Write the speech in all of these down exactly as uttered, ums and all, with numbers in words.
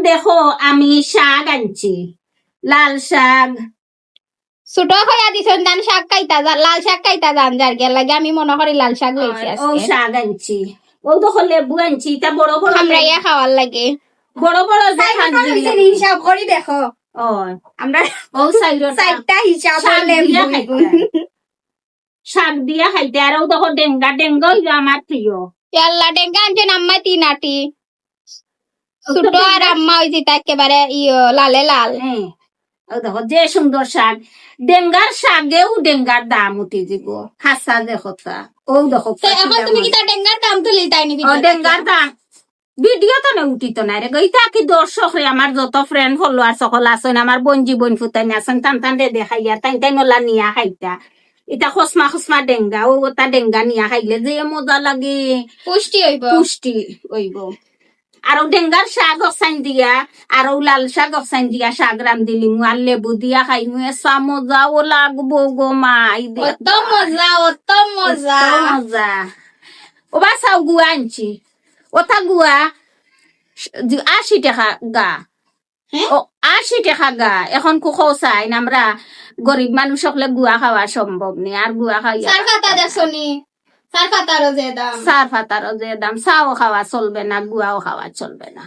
দেখো, আমি শাক আনছি, লাল শাক। ছোট কইয়া দিছইন, তান শাক খাইতা যা-, লাল শাক খাইতা যান যার গিয়া লাগে, আমি মনো করি লাল শাক লইছি আজকে। ও শাক আনছি, ও দেখো লেবু আনছি, ইটা বড় বড় কামড়াইয়া লেবু। খাওয়ার লাগে। বড় বড় যে চাইরটা শাক অইছে দিলাম। নি, হিসাব করি দেখো। ও। আমরা ও চাইরটা। চাইরটা হিসাব শাক লেবু। দিয়া খাইতা। শাক দিয়া খাইতে, আর ও দেখো ডেঙ্গা, ডেঙ্গা অইলো আমার প্রিয়। ইয়াল্লা, ডেঙ্গা আনছইন আম্মায় তিন আটি। ও তো ছোট আর ডেঙ্গা। আম্মা অইছে তা একেবারে ইয়ো, লালে লাল। হ্যাঁ। ও দেখো, যে সুন্দর শাক। ডেঙ্গার শাকেও ডেঙ্গার দাম উঠি দিব। হাছা যে কথা। ও দেখো, তো এখন তুমি কিতা ডেঙ্গার দাম তুলি তাই নি ও, ভিডিও ডেঙ্গার দাম। ভিডিও তো না উঠিত না রে গো। ইতা কি দর্শক রে, আমার যত friend follower সকল আছইন, আমার বইন জীবন ফুতাইন আছইন, তান তান রে দেখাইয়া, তাইন তাইন ওলা নিয়া খাইতা। ইতা খসমা খসমা ডেঙ্গা, ও ওটা ডেঙ্গা নিয়া খাইলে যে মজা লাগে। পুষ্টি অইবো। পুষ্টি অইবো। আর ও ডেঙ্গার শাক অকসাইন দিয়া, আর ও লাল শাক অকসাইন দিয়া শাক রান্ধিলিমু, আর লেবু দিয়া খাইমু, এসা মজা ও লাগবো গো মাই দে। অত মজা, অত মজা। অত মজা। ও বা চাও গুয়া আনছি, ওটা গুয়া আশি টেকা গা। হ্যাঁ? ও, আশি টেকা গা। এখন কু খোসাইন, আমরা গরিব মানুষ হকলে গুয়া খাওয়া সম্ভব নি, আর গুয়া খাইয়া চার পাতা দেখছো নি? চার পাতারও যে দাম। চার পাতারও যে দাম, চাও খাওয়া চলবে না, গুয়াও খাওয়া চলবে না।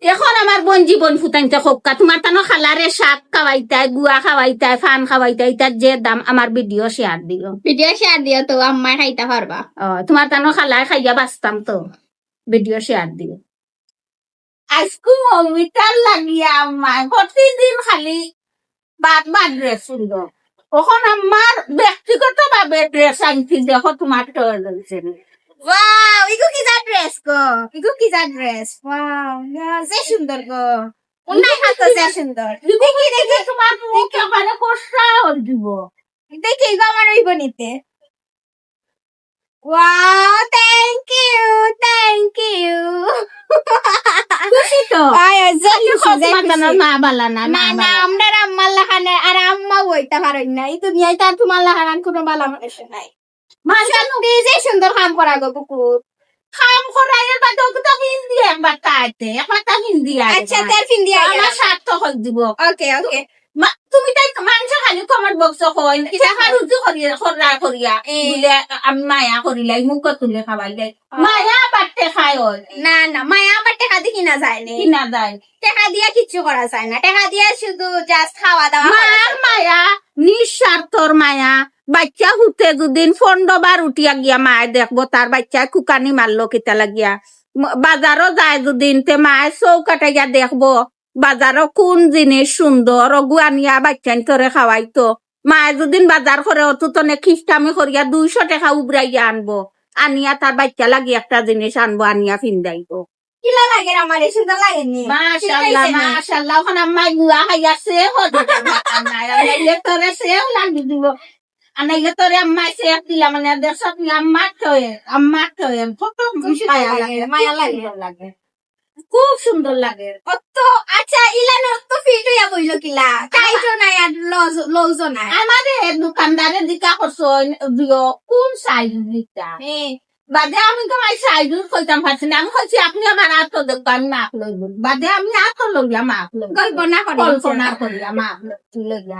এখন আমার বইন জীবন ফুতাইনতে খোক্কা, তোমার তানো খালারে শাক খাওয়াইতায়, গুয়া খাওয়াইতায়, ফান খাওয়াইতায়, ইতার যে দাম, আমার ভিডিও share দিও। ভিডিও share দিও তো, আম্মায় খাইতা পারবা। ও, তোমার তানো খালায় খাইয়া বাঁচতাম তো, ভিডিও share দিও। আজকু মমিতার লাগিয়া আম্মায় প্রতিদিন খালি বাদ বাদ ড্রেস সুন্দর। অখন আমার ব্যক্তিগতভাবে ড্রেস আনছি, দেখো তোমার তো হইছে নি। ওয়াও, ইগু কি যা ড্রেস গো? ইগু কি যা ড্রেস? ওয়াও, ইয়া, যে সুন্দর গো। উন্নাই হাত যে সুন্দর। দেখি, দেখি, তোমার মুখ একেবারে কষা হল দিব। দেখি, ইগু আমার অইব নিতে। Wow, thank you, thank you। খুশি তো? আয়, আয়, যে খালি খুশি, যে কত মাতানো খুশি। মা বালা না, না, মা না, বালা। আমরার আম্মার লাখান, আর আম্মাও অইতা পারইন না। এই দুনিয়াত আর তোমার লাখান আর কোনো বালা মানুষ নাই। মাশাআল্লাহ। সত্যি যে সুন্দর কাম করা গো, বুকুত। কাম করা, এর বাদে ওকে তো হিন্দি একবার তাইতে, একবার তা হিন্দি আগে আচ্ছা, না। তার হিন্দি আগে আমার না। সার্থক হল দিব। ওকে, ওকে। মা-, তুমি তাই তো মানষে খালি comment box-ও কইন, কিতা টেকা কর? রুজি করিয়া, কররা করিয়া, এ। বুলে আমি মায়া করিলাই, মুখ তুলে খাওয়াইলাই। ও। মায়া আবার টেকায় অয়। না, না, মায়া আবার টেকা দি কিনা যায় নি। কিনা যায়। টেকা দিয়া কিচ্ছু করা যায় না। টেকা দিয়া শুধু just খাওয়া দাওয়া করা মার যায়। মায়া, নিঃস্বার্থর মায়া। বাচ্চা হুতে যুদিন পনরো বার উঠিয়া গিয়া মায় দেখবো, তার বাচ্চায় কুকানি মারলো কিতা লাগিয়া। ম-, বাজারও যায় যুদিন, তে মায় চউ কাটাইয়া দেখবো, বাজারও কুন জিনিস সুন্দর, অগু আনিয়া বাচ্চাইনতরে খাওয়াইতো। মায় যুদিন বাজার করে, অতু তনে কিফটামি করিয়া দুইশো টেকা উবরাইয়া আনবো, আনিয়া তার বাচ্চা লাগি একটা জিনিস আনবো, আনিয়া ফিন্দাইবো। কিলা লাগে আমার, এই সুন্দর লাগে নি? মাশাআল্লাহ, কিলা লাগে নি? মাশাআল্লাহ। অখন আম্মায় গুয়া খাইয়া সে হদে নাই, আনাইলে তোরে সেও লাগি দিব। আনাইলে তোরে আম্মায় সে দিলা মানে, দেখছত নি আম্মার থয়ে, আম্মার থয়ে। কত খুশি মায়া লাগে, লাগে, মায়া লাগে। সুন্দর লাগে। খুব সুন্দর লাগে। অত, আচ্ছা, ইলান অত fit অইয়া বইলো কিলা? তাই তো নাই আর লজ-, লউজও নাই। আমারে দোকানদারে জিকা করছইন, দিও, কোন size দিতা? হ্যাঁ। বাদে আমি তো আমার size কইতাম পারছি না। আমি কইছি, "আপনি আমার আতো দেখবা, আমি মাপ লইব।" বাদে আমি আতো লইয়া মাপ লইব। কল্পনা করি। কল্পনা করিয়া মাপ লইয়া।